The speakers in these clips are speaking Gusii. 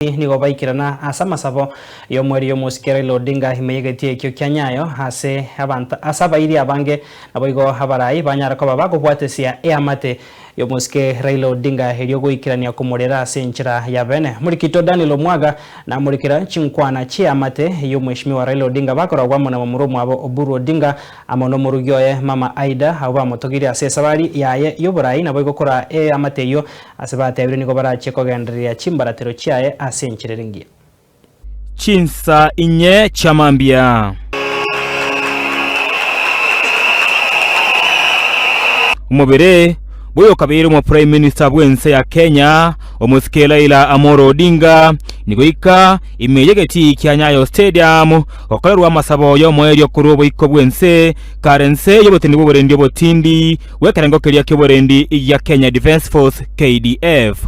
Nigo baikerana ase amasabo y'omoerio y'omosike Raila Odinga ime y'egetii ekio kia Nyayo ase abanto ase abairi abange naboigo abarai banyare koba bakobwatesia eamate y'omosike Raila Odinga erio goikerania komorera ase enchera ya bene. Morikito Daniel Omwaga namorikera chinkwana chi'eamate y'omweshimiwa Raila Odinga bakoragwa amo na momura omwabo Oburu Odinga amo nomorugi oye Mama Aida abwo bamotogirie ase esabari yaye y'oborai naboigo koraa eamate eyio Ase batebire nigo barachie kogendereria chimbaratero chiaye ase enchera ere engiya. Chinsa inye chia mambia. Omobere bw'oyokabeire omoprime minister bw'ense ya Kenya omosike Raila Amolo Odinga nigo oika ime y'egetii kia Nyayo Stadium gokorerwa amasabo y'omoerio korwa oboiko bw'ense kare nse y'oboteneneri bw'oborendi obotindi bw'ekerengo keria ki'oborendi gia Kenya Defence Force, KDF.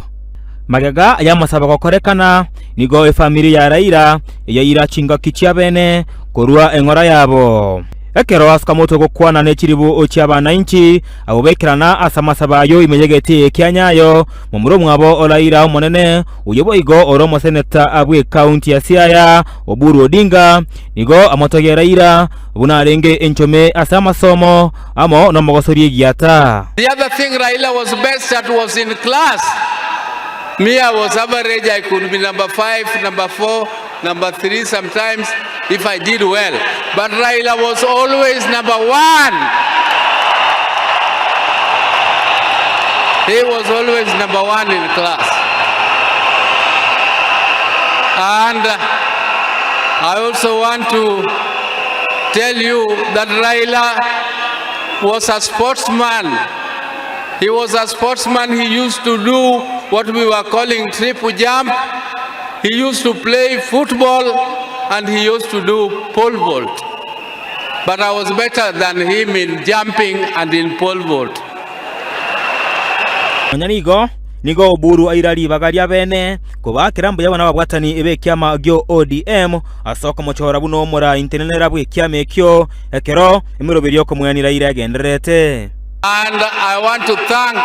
Magega y'amasabo gokorekana, nigo efamiri ya Raila yaira chingaki chiabene korwa eng'ora yabo. Ekero asuka motwe gokwana ne chiribu chi'abanainchi abwo baikerana ase amasabo ayio ime y'egetii kia Nyayo, momura omwabo o Raila omonene, oyio boigo ore omoseneta bw'ekaunti ya Siaya, Oburu Odinga, nigo amotogia Raila buna arenge enchome ase amasomo amo nomogosori egiata. The other thing Raila was best at was in class. Me I was average, I could be number 5, number 4, number 3 sometimes if I did well. But Raila was always number 1. He was always number 1 in class. And I also want to tell you that Raila was a sportsman. He was a sportsman. He used to do what we were calling triple jump. He used to play football and he used to do pole vault. But I was better than him in jumping and in pole vault. Nonya nigo, nigo Oburu aira ribaga ria bene kobaakera mbuya buna ababwatani b'ekiama gio ODM ase okomochora buna omoraintenenera bw'ekiama ekio ekero emeroberio y'okomoenia Raila egendererete. And I want to thank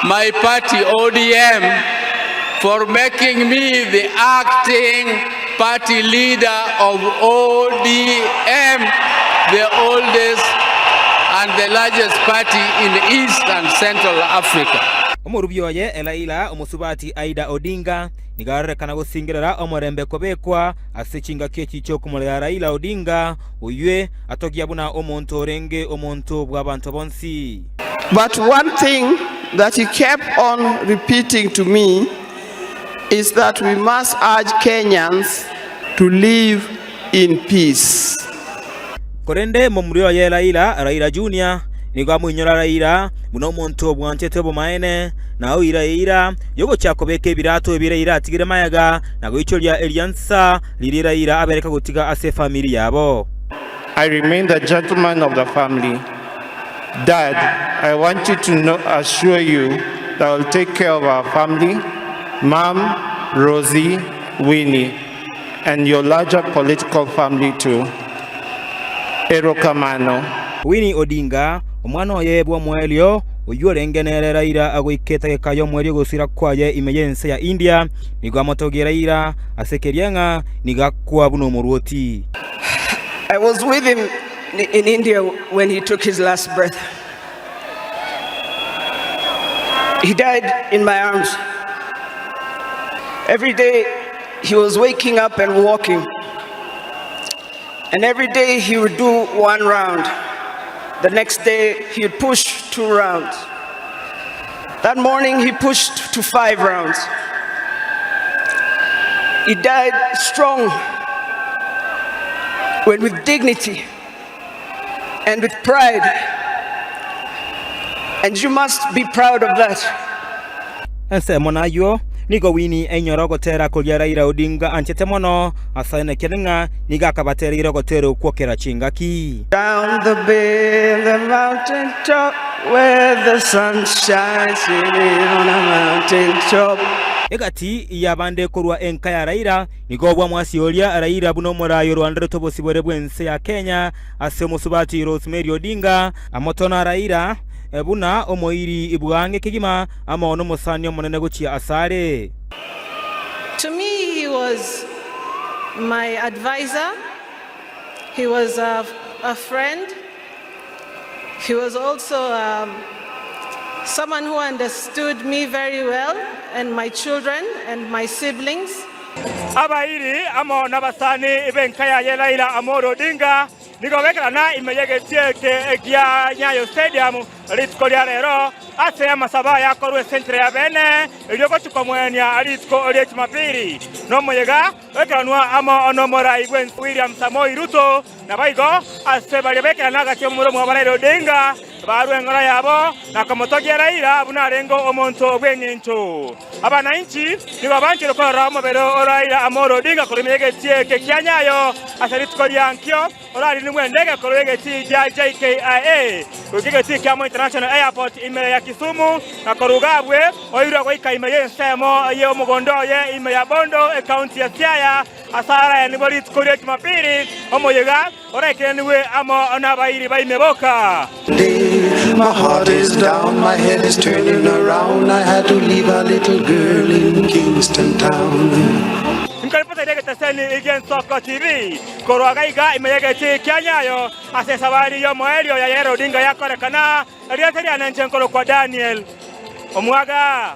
my party ODM for making me the acting party leader of ODM, the oldest and the largest party in East and Central Africa. Omorubi oye Raila, omosubati Aida Odinga, nigo arorekana gosingerera omorembe kobekwa ase chingaki echi chi'okomorera Raila Odinga, oywe atogia buna omonto orenge omonto bw'abanto bonsi. But one thing that he kept on repeating to me is that we must urge Kenyans to live in peace. Korende momura oye Raila, Raila Junior, nigo amoinyora Raila buna omonto obwanchete obomaene, na oira eira y'ogochia kobeka ebirato ebi Raila atigire magega na goichoria eriansa riria Raila abereka gotiga ase efamiri yabo. I remain the gentleman of the family. Dad, I want you to know, assure you that I will take care of our family, Mom, Rosie, Winnie, and your larger political family too. Erokamano. Winnie Odinga, omwana oye bw'omoerio, oyio orenge nere Raila agoika etageka y'omoerio gosira kwaye ime y'ense ya India, nigo amotogie Raila ase keria ng'a nigo akwa buna omorwoti. I was with him in India when he took his last breath. He died in my arms. Every day he was waking up and walking. And every day he would do one round. The next day he would push two rounds. That morning he pushed to five rounds. He died strong, when with dignity and with pride. And you must be proud of that. Ensemo nayio, nigo Winnie ainyora ogotera koria Raila Odinga anchete mono, asaenekire ng'a nigo akabatereire ogotera okwo kera chingaki. Down the bay, the mountain top, where the sun shines on a mountain top. Egati y'abande korwa enka ya Raila nigo bwamwasi oria Raila buna omorai orwanderete obosibore bw'ense ya Kenya ase omosubati Rosemary Odinga, amotona Raila buna omoiri bw'ang'e kegima amo nomosani omonene gochia asare. To me. me, he was my advisor, he was a, a friend, he was also um, someone who understood me very well and my children and my siblings. Abairi amo nabasani b'enka yaye Raila Amolo Odinga nigo bekerana ime y'egetii eke gia Nyayo Stadium rituko ria rero ase amasabo aya akorwa ase enchera ya bene erio gochia komoenia rituko ria Jumapili nomoyega oikeranwa amo nomorai bw'ense William Samoei Ruto. Naboigo ase baria bekerana agachia omomura omwabo Raila Odinga, barua eng'ora yabo na komotogia Raila buna arenge omonto bw'engencho. Abananchi nigo banchire korora omobere o Raila Amolo Odinga korwa ime y'egetii eke kia Nyayo ase rituko ria nkio orarinigwe endege korwa egetii gia JKIA goika egetii kia Moi International Airport ime ya Kisumu na korwa iga abwe oirwe goika ime y'ensemo y'omogondo oye ime ya Bondo ekaunti ya Siaya. Ase araya nigo rituko ria Jumapili omoyega oraikeranigwe amo nabairi baime boka. My heart is down, my head is turning around. I had to leave a little girl in Kingston Town. Nkaripota egeteseni gi'Ensoko TV korwa gaiga ime y'egetii kia Nyayo ase esabari y'omoerio ya Raila Odinga yakorekana, erieta riane inche nkorokwa Daniel Omwaga.